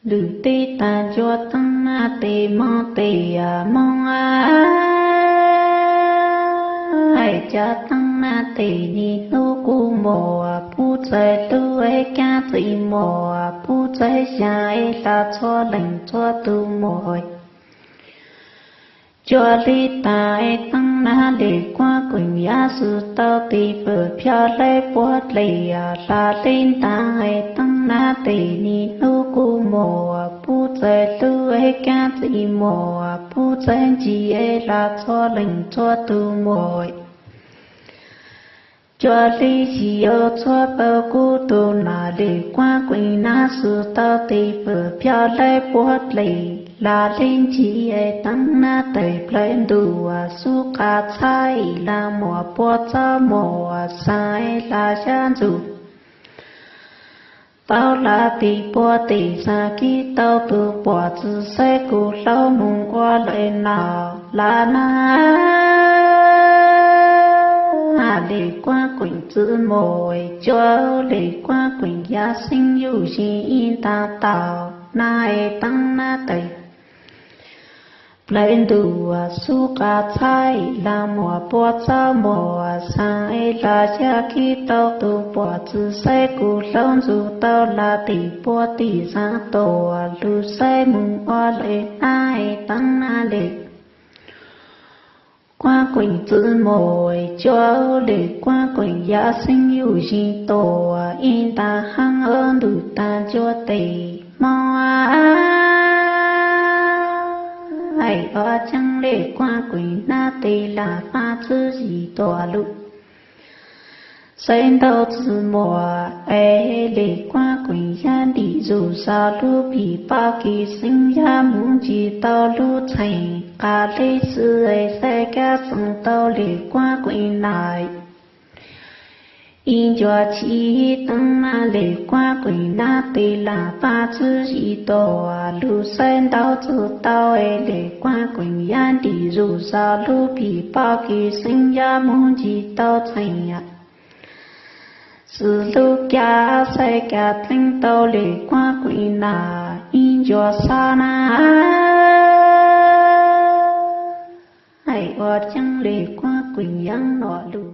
Lwm teb tag ncua teeb nab tes mob tes mob, hais cas teeb nab tes niaj hnub kuj mob, pub txais hlub es kab txim mob, pub txais xya es hla txhua leej txhua tus mob. Cua li tas es teeb nab lis kuab kueem yav xwm tau tis fawm phiab hleb puab dlev, hla li ntas es teeb nab tes niaj hnub kuj mob, pub txais hlub es kab txim mob, pub txais ntsis es hla txhua leej txhua tus mob. Cua li xyoo txhua paus kuv tus nam lis kuab kueem nab xwm tau tis fawm phiab hleb puab dlev, hla li ntsis es teeb nab tes plawv ntuj, xub qas txhab ib lag muas puab txob muas xaa es hla xyab ntxuv. Tau hla tim puab tim xaa kib tau tus puam txwv saib kuv hlaub moog ua lawm no, la na. Lis kuab kueem txwv mob, cua lis kuab kueem yav xeeb yuj zis ib nta tau, na es teeb nab tes plawv ntuj, xub qas txhab ib lag muas puab txob muas xaa es hla xyab kib tau tus puam txwv saib kuv hlaub ntxuv tau hla tim puab tim xaa tua lug saib moog ua lawm na es teeb nab lis kuab kueem txwv mob, cua lis kuab kueem yav xeeb yuj zis tua ib nta haab ob ntuj tag ncua tes mob. Ua ceeb lis kuab kueem nab tes lam pab txwv zis tua lug saib ntau txwv muas, es lis kuab kueem yab ntim zuj sa lub phim pab kis xeeb yab moog tsis tau lub txheej qas li xwb es saib kab xeeb tau lis kuab kueem na. Ib ncua tsis teeb nab lis kuab kueem nab tes lam pab txwv zis tua lug saib ntau txwv tau es lis kuab kueem yab ntim zuj sa lub phim pab kis xeeb yab moog tsis tau txheej xwb lub kab saib kab txeeb tau lis kuab kueem na. Ib ncua xab na, ua ceeb lis kuab kueem yab nua lug